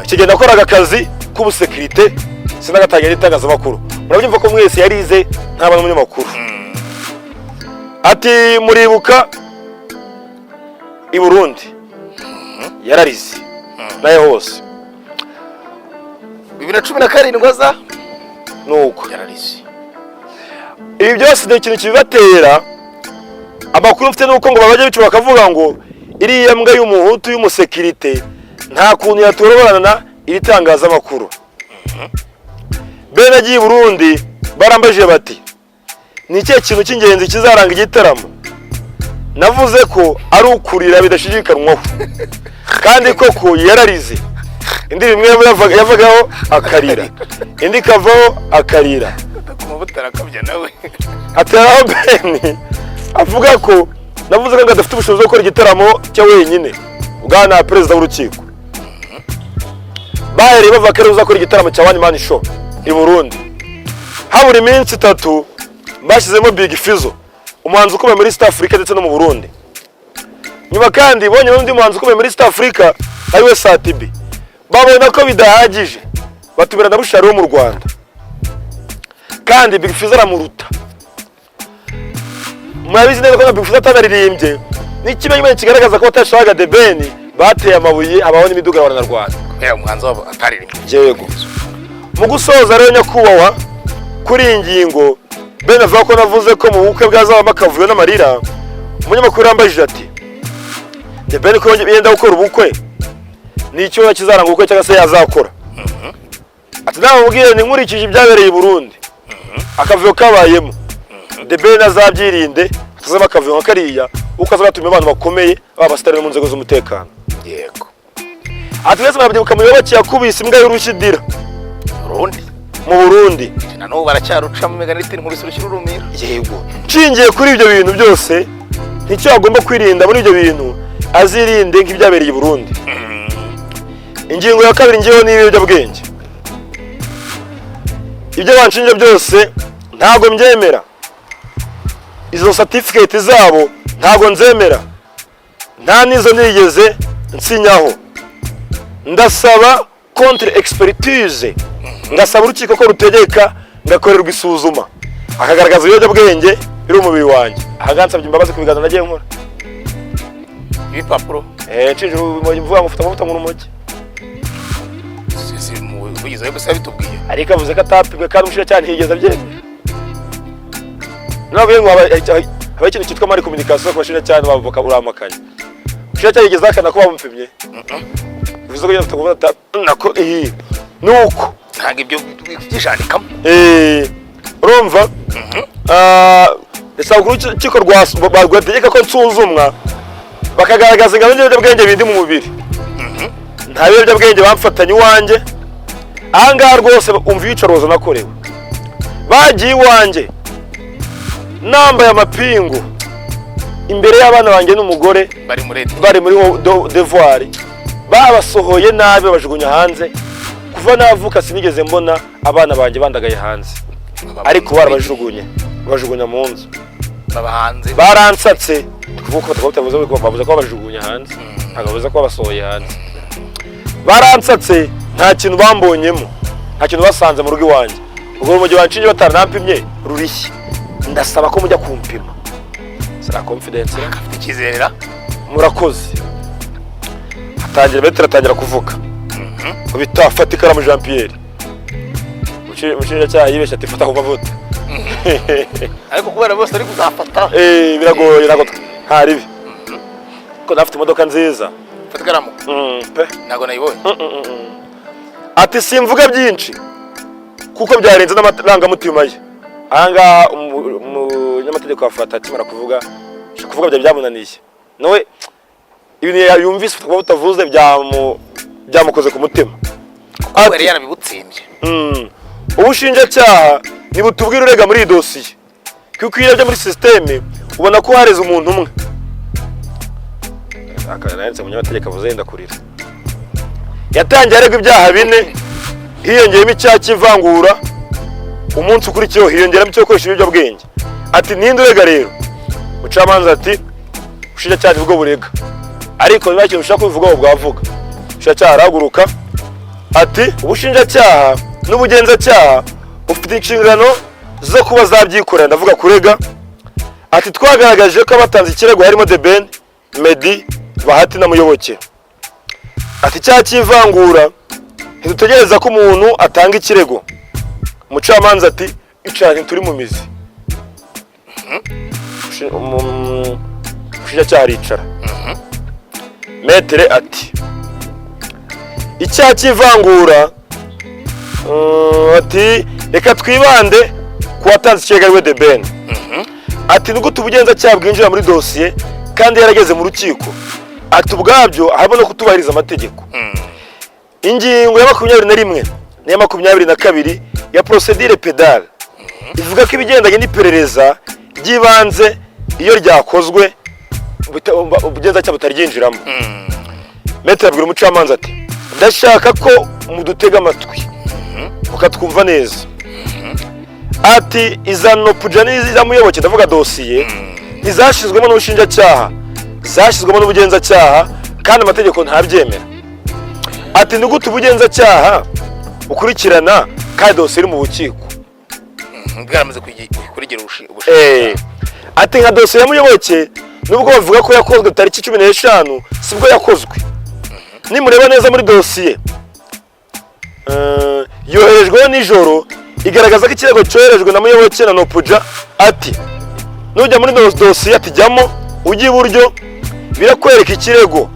Icyo gihe nakoraga akazi k'ubusekirite, sinagatangira n'itangazamakuru. Murabyumva ko mwese yarize ntaba n'umunyamakuru. Ati muribuka i Burundi yararize nayo hose. 2017 aza Nuko yararize. Ibi byose ni ikintu kibibatera. Amakuru mfite nuko ngo babajya bica bakavuga ngo iriya mbwa y'umuhutu y'umusekirite nta kuntu yatoroborana iri tangazamakuru. Bene agiye i Burundi barambajije bati ni ikihe kintu cy'ingenzi kizaranga igitaramo? Navuze ko ari ukurira bidashidikanywaho, kandi koko yararize. Indirimbo imwe yavagaho akarira, indi ikavaho akarira. Ku mavuta arakabya nawe. Ateraho Ben avuga ko navuze ko ngo adafite ubushobozi bwo gukora igitaramo cye wenyine. Bwana perezida w'urukiko, bahereye bavuga ko ariwe uzakora igitaramo cya one man show i Burundi. Habura iminsi 3 bashyizemo Big Fizzo, umuhanzi ukomeye muri East Africa ndetse no mu Burundi. Nyuma kandi bonye n'undi muhanzi ukomeye muri East Africa, ariwe Sat-B. Babona ko bidahagije, batumira na Bushali wo mu Rwanda, kandi Big Fizzo aramuruta. Murabizi neza ko na Big Fizzo atanaririmbye. N'ikimenyetso kigaragaza ko batashakaga The Ben, bateye amabuye, habaho n'imidugararo n'abanyarwanda. Kubera umuhanzi wabo ataririmbye. Yego. Mu gusoza rero, nyakubahwa, kuri iyi ngingo Ben avuga ko navuze ko mu bukwe bwazabamo akavuyo n'amarira. Umunyamakuru yambajije ati: "The Ben ko yenda gukora ubukwe, ni icyo kizaranga ubukwe cyangwa se yazakora?" Ati: "Namubwiye ni nkurikije ibyabereye i Burundi, akavuyo kabayemo, The Ben azabyirinde atazaba akavuyo nka kariya, kuko azaba abantu bakomeye, baba abasitari no mu nzego z'umutekano." Ati: "Mwese murabyibuka Muyoboke yakubise imbwa y'urushyi idira Burundi. Mu Burundi." Na n'ubu baracyarucamo imigani iti: "Nkubise urushyi rurumira." Yego. Nshingiye kuri ibyo bintu byose, nicyo agomba kwirinda muri ibyo bintu, azirinde nk'ibyabereye i Burundi. Ingingo ya kabiri ngewe ni ibiyobyabwenge. Ibyo banshinja byose ntabwo mbyemera. Izo certificate zabo ntabwo nzemera, nta n'izo nigeze nsinyaho. Ndasaba contre expertise, ngasaba urukiko ko rutegeka ngakorerwa isuzuma, akagaragaza ibiyobyabwenge biri mu mubiri wanjye. Aha nsabye imbabazi ku biganza nagiye nkora. Ibipapuro. Nshinja urumogi, mvuga ngo ufite amavuta mu rumogi. Si umuvugizi wa gusa yabitubwiye. Ariko avuze ko atapimwe, kandi umushinjacyaha ntiyigeze abyemera. Navuye ngo haba ikintu cyitwa mal communication ku bashinjacyaha n'abavoka, uramakanya. Umushinjacyaha yigeze ahakana ko bamupimye, bivuze ko nyine afite kuvuga nako iyi nuko. Ntabwo ibyo byijandikamo. Urumva, ndasaba urukiko rwategeka ko nsuzumwa, bakagaragaza ingano y'ibiyobyabwenge bindi mu mubiri. Nta biyobyabwenge bamfatanye iwanjye. Ahangaha rwose umva iyicarubozo nakorewe. Bagiye iwanjye nambaye amapingu imbere y'abana banjye n'umugore. Bari muri Bari muri devoir, babasohoye nabi, babajugunya hanze. Kuva navuka sinigeze mbona abana banjye bandagaye hanze, ariko barabajugunye, babajugunya mu nzu. Baba hanze. Baransatse. Kuvuga ko batavuze, bavuze ko babajugunya hanze, ntabwo bavuze ko babasohoye hanze. Baransatse, nta kintu bambonyemo, nta kintu basanze mu rugo iwanjye. Ubwo urumogi banshinje bataranampimye rurishye. Ndasaba ko mujya kumpima. Sera confidence. Afite icyizere ra. Murakoze. Hatangira Maître, atangira kuvuga bita fata ikaramu Jean Pierre. Umushinjacyaha yibeshya ati: "Fata ku mavuta." Ariko kubera bose ari kuzafata. Biragoye, ntabwo nta ribi ko nafite imodoka nziza. Fata ikaramu. Pe. Ntabwo nayibonye. Ati: "Simvuga byinshi kuko byarenze n'amarangamutima ye." Ahangaha umunyamategeko afata akimara kuvuga, kuvuga byari byamunaniye, nawe ibintu yumvise kuba butavuze byamukoze ku mutima. Kuko yari Ati, yarabibutsimbye. "Ubushinjacyaha ntibutubwira urega muri iyi dosiye, kuko iyo urebye muri système ubona ko hareze umuntu umwe." Aka nanditse, umunyamategeko avuze yenda kurira. Yatangiye aregwa ibyaha bine, hiyongeyemo icyaha cy'ivangura, umunsi ukurikiyeho hiyongeramo icyo gukoresha ibiyobyabwenge. Ati: "Ninde urega rero?" Umucamanza ati: "Ubushinjacyaha nibwo burega, ariko niba ikintu ushaka kubivugaho bwavuga." Ubushinjacyaha arahaguruka ati: "Ubushinjacyaha n'ubugenzacyaha bufite inshingano zo kuba zabyikorera, ndavuga kurega." Ati: "Twagaragaje ko abatanze ikirego harimo The Ben, Meddy, Bahati na Muyoboke." Ati: "Icyaha cy'ivangura ntidutegereza ko umuntu atanga ikirego." Umucamanza ati: "Icara, ntituri mu mizi." Umushinjacyaha aricara. Maître ati: "Icyaha cy'ivangura," ati: "Reka twibande ku watanze ikirego, ariwe The Ben." Ati: "Ni gute ubugenzacyaha bwinjira muri dosiye kandi yarageze mu rukiko?" Ati: "Ubwabyo harimo no kutubahiriza amategeko." Ingingo ya 21 n'iya 22 ya procédure pénale ivuga ko ibigendanye n'iperereza ry'ibanze, iyo ryakozwe, ubugenzacyaha butaryinjiramo. Maître abwira umucamanza ati: "Ndashaka ko mudutega amatwi mukatwumva neza." Ati: "Iza Noopja n'iza Muyoboke, ndavuga dosiye, ntizashyizwemo n'ubushinjacyaha, zashyizwemo n'ubugenzacyaha, kandi amategeko ntabyemera." Ati: "Ni gute ubugenzacyaha bukurikirana kandi dosiye iri mu bukiko?" Bwaramaze kurigera ubushinjacyaha. Ati: "Nka dosiye ya Muyoboke, nubwo bavuga ko yakozwe tariki 15, sibwo yakozwe. Nimureba neza muri dosiye yoherejweho nijoro, igaragaza ko ikirego cyoherejwe na Muyoboke na Noopja." Ati: "Nujya muri dosiye," ati, "jyamo ujye iburyo, birakwereka ikirego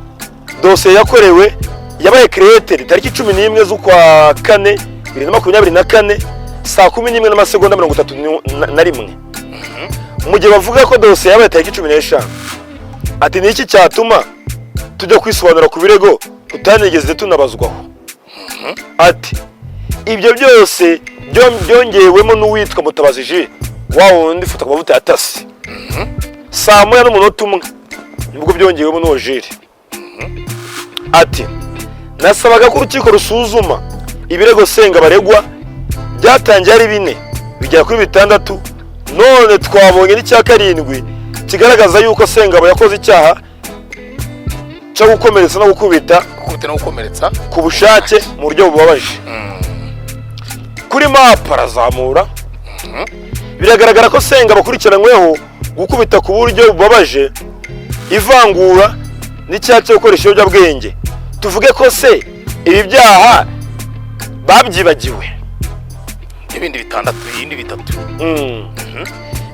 dosiye yakorewe. Yabaye created tariki 11 z'ukwa kane 2024, saa 11 n'amasegonda 31, mu gihe bavuga ko dosiye yabaye tariki 15." Ati: "Ni iki cyatuma tujya kwisobanura ku birego tutanigeze tunabazwaho?" Ati: "Ibyo byose byongewemo n'uwitwa Mutabazi Jules, wa wundi ufata ku mavuta ya tasi, saa 1:01 nibwo byongewemo n'uwo Jules." Ati: "Nasabaga ko urukiko rusuzuma ibirego Senga baregwa. Byatangiye ari bine, bigera kuri bitandatu, none twabonye n'icya karindwi kigaragaza yuko Sengabo yakoze icyaha cyo gukomeretsa no gukubita." Gukubita no gukomeretsa. "Ku bushake mu buryo bubabaje. Kuri map," arazamura, "biragaragara ko Sengabo akurikiranyweho gukubita ku buryo bubabaje, ivangura n'icyaha cyo gukoresha ibiyobyabwenge. Tuvuge ko se ibi byaha babyibagiwe?" Ibindi bitandatu, ibindi bitatu.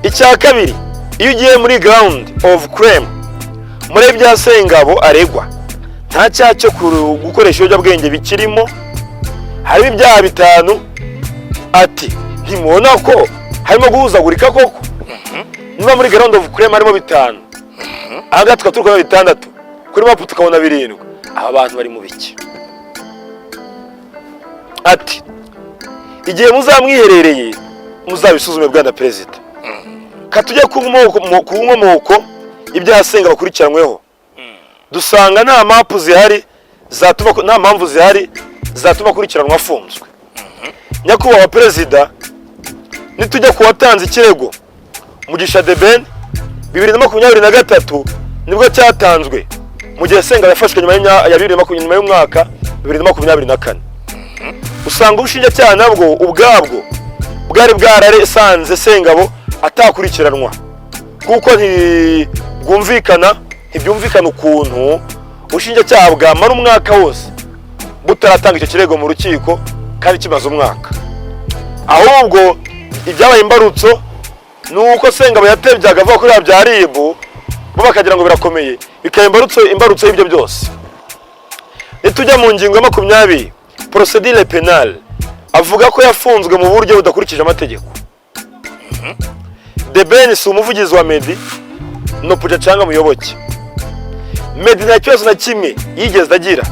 Icya kabiri, iyo ugiye muri ground of crime, muri bya Sengabo aregwa, nta cyaha cyo gukoresha ibiyobyabwenge bikirimo, harimo ibyaha bitanu. Ati: "Ntimubona ko harimo guhuzagurika koko? Niba muri ground of crime harimo bitanu, ahangaha tukaba turi kubona bitandatu, kuri map tukabona birindwi, aba bantu bari mu biki?" Ati: "Igihe muzamwiherereye muzabisuzume, bwana perezida." Katujya ku nkomoko ibyaha Senga bakurikiranyweho, dusanga nta mpamvu zihari zatuma nta mpamvu zihari zatuma akurikiranwa afunzwe. Nyakubahwa perezida, nitujya ku watanze ikirego, Mugisha The Ben, 2023 nibwo cyatanzwe, mu gihe Senga yafashwe nyuma ya 2020, nyuma y'umwaka 2024. Usanga ubushinjacyaha nabwo ubwabwo bwari bwarasanze Sengabo atakurikiranwa, kuko ntibyumvikana ukuntu ubushinjacyaha bwamara umwaka wose butaratanga icyo kirego mu rukiko kandi kimaze umwaka. Ahubwo ibyabaye imbarutso ni uko Sengabo yatebyaga avuga ko bya RIB, bo bakagira ngo birakomeye, bikaba imbarutso y'ibyo byose. Nitujya mu ngingo ya 20 procédure pénale, avuga ko yafunzwe mu buryo budakurikije amategeko. The Ben si umuvugizi wa Meddy, Noopja cyangwa Muyoboke. Meddy nta kibazo na kimwe yigeze agira,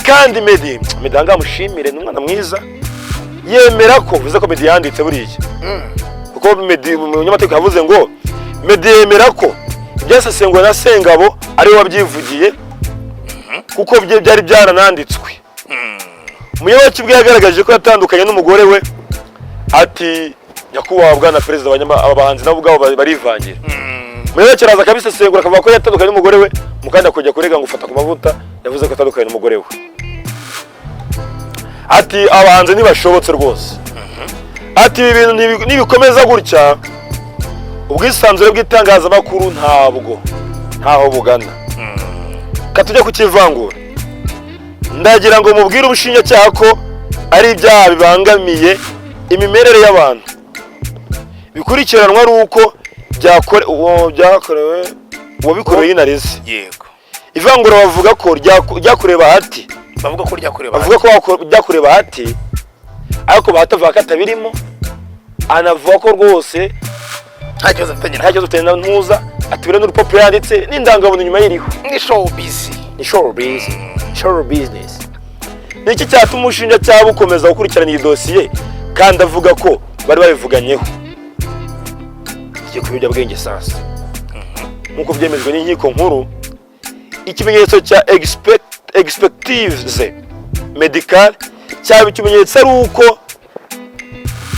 kandi Meddy ahangaha mushimire, ni umwana mwiza, yemera ko, bivuze ko Meddy yanditse buriya, kuko Meddy umunyamategeko yavuze ngo Meddy yemera ko ibyasesenguwe na Sengabo ariwe wabyivugiye, kuko bye byari byarananditswe. Muyoboke ubwe yagaragaje ko yatandukanye n'umugore we. Ati: "Nyakubahwa bwana perezida, aba bahanzi nabo ubwabo barivangira." Muyoboke araza akabisesengura, akavuga ko yatandukanye n'umugore we, mu kanya kujya kurega ngo ufata ku mavuta yavuze ko atandukanye n'umugore we. Ati: "Abahanzi ntibashobotse rwose." Ati: "Ibi bintu nibikomeza gutya, ubwisanzure bw'itangazamakuru ntabwo ntaho bugana." Katujya kukivangura, ndagira ngo mubwire ubushinjacyaha ko ari ibyaha bibangamiye imimerere y'abantu, bikurikiranwa ari uko byakorewe uwabikorewe yinarize. Ivangura bavuga ko ryakorewe Bahati. Bavuga ko ryakorewe. Bavuga ko ryakorewe Bahati, ariko Bahati avuga ko atabirimo, anavuga ko rwose nta kibazo afitanye. Nta kibazo afitanye na ntuza. Atubwira n'urupapuro yanditse n'indangamuntu inyuma yiriho. Ni showbiz. Ni show business, show business. Ni iki cyatuma ubushinjacyaha bukomeza gukurikirana iyi dosiye kandi avuga ko bari babivuganyeho? Tugiye ku biyobyabwenge sasa. Nk'uko byemejwe n'inkiko nkuru, ikimenyetso cya expertise médicale cyaba ikimenyetso ari uko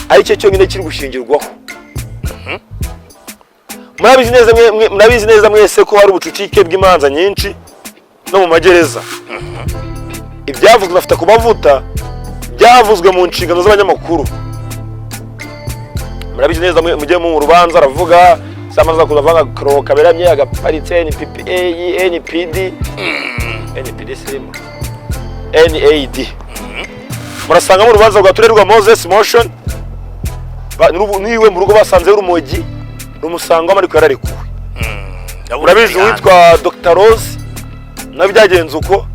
ari cyo cyonyine kiri gushingirwaho. Murabizi neza mwese ko hari ubucucike bw'imanza nyinshi no mu magereza. Ibyavuzwe na Fatakumavuta byavuzwe mu nshingano z'abanyamakuru. Murabizi neza, mujye mu rubanza aravuga samaza kuza kro kaberamye agaparitse NPPA, NPD, NPD sirimo NAD. Murasangamo urubanza rwa Turerwa Moses Motion. Niwe mu rugo basanze urumogi rumusangwamo, ariko yararekuwe. Urabizi, uwitwa Dr Rose nawe byagenze uko,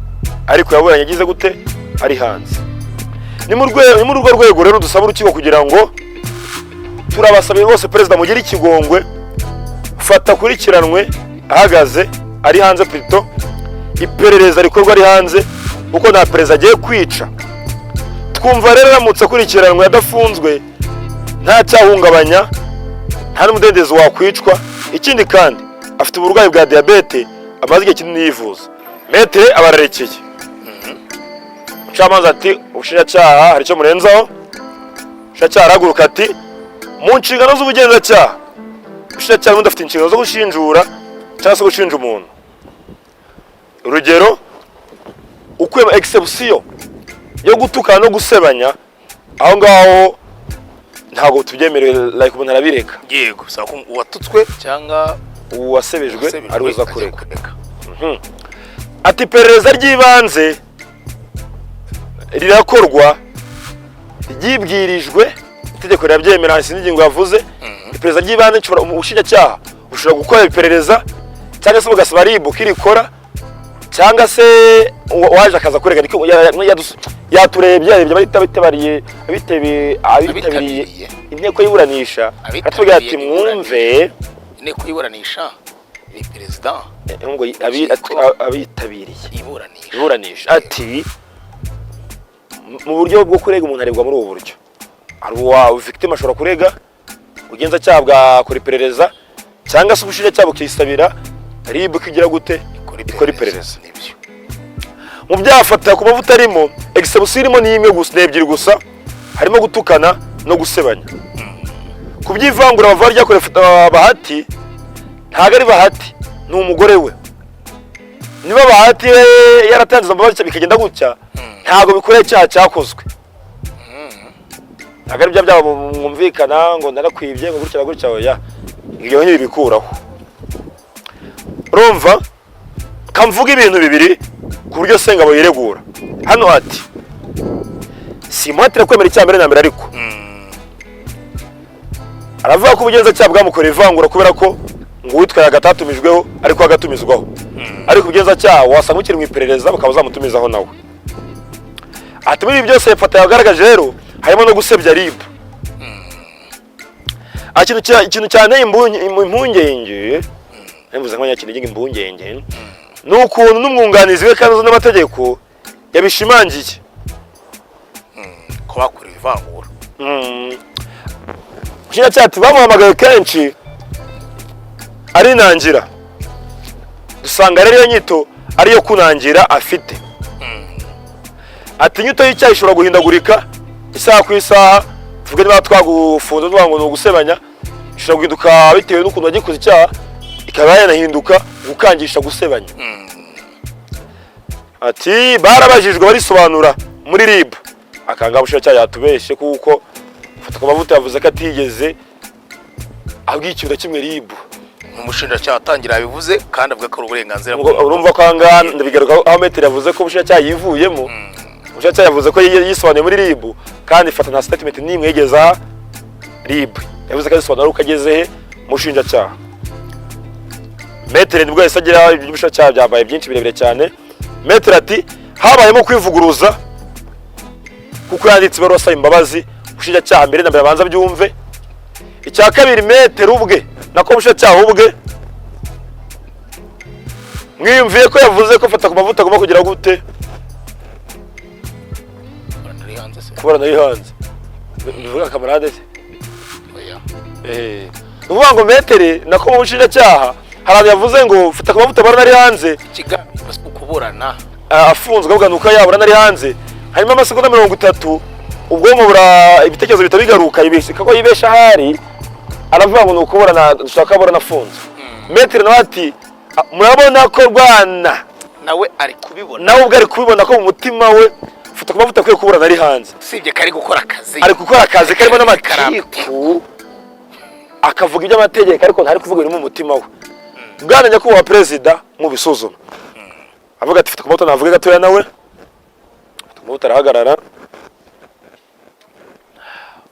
ariko yaburanye agize gute? Ari hanze. Ni muri urwo rwego rero dusaba urukiko kugira ngo, turabasabiye rwose, perezida mugire ikigongwe, fata akurikiranwe ahagaze, ari hanze plutôt, iperereza rikorwa ari hanze, kuko nta perezida agiye kwica. Twumva rero aramutse akurikiranwe adafunzwe nta cyahungabanya, nta n'umudendezo wakwicwa. Ikindi kandi afite uburwayi bwa diyabete amaze igihe kinini yivuza. Maître abararekeye. Umucamanza ati: "Ubushinjacyaha hari icyo murenzaho?" Ubushinjacyaha arahaguruka ati: "Mu nshingano z'ubugenzacyaha, ubushinjacyaha bundi afite inshingano zo gushinjura cyangwa se gushinja umuntu. Urugero, ukuyemo exception yo gutukana no gusebanya, aho ngaho ntabwo tubyemerewe, like umuntu arabireka." Yego, bisaba ko uwatutswe cyangwa uwasebejwe uwasebejwe ariwe uza ajya kurega. kurega. Ati: "Iperereza ry'ibanze rirakorwa ryibwirijwe, itegeko rirabyemera." Sinzi ingingo yavuze. Iperereza ry'ibanze nshobora, ubushinjacyaha bushobora gukora iperereza cyangwa se bugasaba RIB ko irikora, cyangwa se uwaje akaza kurega. Niko yaturebye, yarebye abitabiriye abitabiriye Abitabiriye. inteko y'iburanisha, Abitabiriye aratubwira ati: iburanisha. "Mwumve." Inteko y'iburanisha ni perezida. Ngo abitabiriye iburanisha. Iburanisha. Ati: "Mu buryo bwo kurega umuntu arebwa muri ubu buryo: hari uwa victime ashobora kurega, ubugenzacyaha bwakora iperereza, cyangwa se ubushinjacyaha bukisabira RIB ko igira gute? Ikora iperereza." Nibyo. Mu byaha Fatakumavuta arimo, exception irimo ni imwe gusa, ni ebyiri gusa, harimo gutukana no gusebanya. Ku by'ivangura bavuga ryakorewe Bahati, ntabwo ari Bahati, ni umugore we. Niba Bahati yaratanze imbabazi bikagenda gutya, ntabwo bikoreye icyaha cyakozwe. Ntabwo ari bya byabo mwumvikana ngo narakwibye, ngo gutya na gutya. Oya, ibyo ntibikuraho. Urumva kamvuga ibintu bibiri ku buryo Sengabo yiregura hano. Ati: "Simuhatira kwemera icyaha mbere na mbere." Ariko aravuga ko ubugenzacyaha bwamukoreye ivangura kubera ko ngo uwitwaye agatatumijweho, ariko agatumizwaho, ariko ubugenzacyaha wasanga ukiri mu iperereza bakaba bazamutumizaho nawe. Ati: "Muri ibi byose Fata yagaragaje rero harimo no gusebya RIB. Ikintu cyanteye impungenge, mvuze nk'abanyakinigi, impungenge ni ukuntu n'umwunganizi we kandi uzi n'amategeko yabishimangiye." Ko bakorewe ivangura. Umushinjacyaha ati: "Bamuhamagaye kenshi arinangira. Dusanga rero iyo nyito ariyo kunangira afite." Ati: "Inyito y'icyaha ishobora guhindagurika isaha ku isaha. Tuvuge niba twagufunze tuvuga ngo ni ugusebanya, ishobora guhinduka bitewe n'ukuntu wagikoze icyaha, ikaba yanahinduka gukangisha gusebanya." Ati: "Barabajijwe barisobanura muri RIB." Akanga ubushinjacyaha yatubeshye, kuko Fatakumavuta yavuze ko atigeze abwiye ikintu na kimwe RIB. Umushinjacyaha atangira yabivuze kandi avuga ko ari uburenganzira. Urumva ko aha ngaha ndabigaruka aho maître yavuze ko ubushinjacyaha yivuyemo. Umushinjacyaha yavuze ko yisobanuye muri RIB, kandi Fata nta statement n'imwe yigeze aha RIB. Yavuze ko azisobanura uko ageze he? Umushinjacyaha. Maître nibwo yahise agira, iby'ubushinjacyaha byabaye byinshi birebire cyane. Maître ati: "Habayemo kwivuguruza kuko yanditse ibaruwa asaba imbabazi." Ubushinjacyaha mbere na mbere abanza byumve. Icya kabiri, maître ubwe, nako ubushinjacyaha ubwe, mwiyumviye ko yavuze ko Fatakumavuta agomba kugira gute? Kuburana ari hanze. Bivuga kamarade se? Oya. Ni ukuvuga ngo maître, nako mu bushinjacyaha hari ahantu yavuze ngo Fatakumavuta aburana ari hanze. Ikigamijwe si ukuburana. Afunzwe, avuga nuko yaburana ari hanze. Harimo amasegonda 30, ubwonko bura ibitekerezo bihita bigaruka, yibeshya ko yibesha ahari, aravuga ngo ni ukuburana, dushaka aburana afunzwe. Maître nawe ati: "Ah, murabona ko rwana Nawe ari kubibona. Nawe ubwo ari kubibona ko mu mutima we Fatakumavuta akwiye kuburana ari hanze. Usibye ko ari gukora akazi. Ari gukora akazi karimo n'amatiku, akavuga iby'amategeko, ariko ntari kuvuga ibiri mu mutima we. Bwana nyakubahwa perezida, mubisuzuma." Avuga ati: "Fatakumavuta navuge gatoya." Nawe Fatakumavuta arahagarara.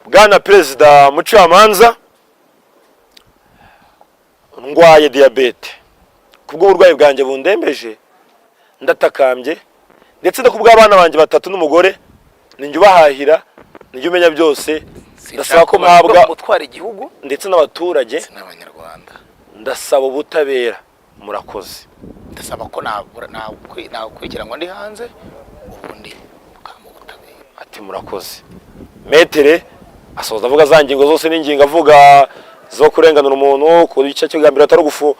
"Bwana perezida, mucamanza, ndwaye diyabete. Kubw'uburwayi bwanjye bundembeje, ndatakambye, ndetse no kubw'abana banjye batatu n'umugore, ninjye ubahahira, ninjye umenya byose, ndasaba ko mpabwa gutwara igihugu ndetse n'abaturage n'abanyarwanda. Ndasaba ubutabera. Murakoze." Ndasaba ko nakurikiranwa ndi hanze, ubundi bukampa ubutabera. Ati: "Murakoze." Maître asoza avuga za ngingo zose n'ingingo avuga zo kurenganura umuntu ku gice cyo mbere atari ugufu.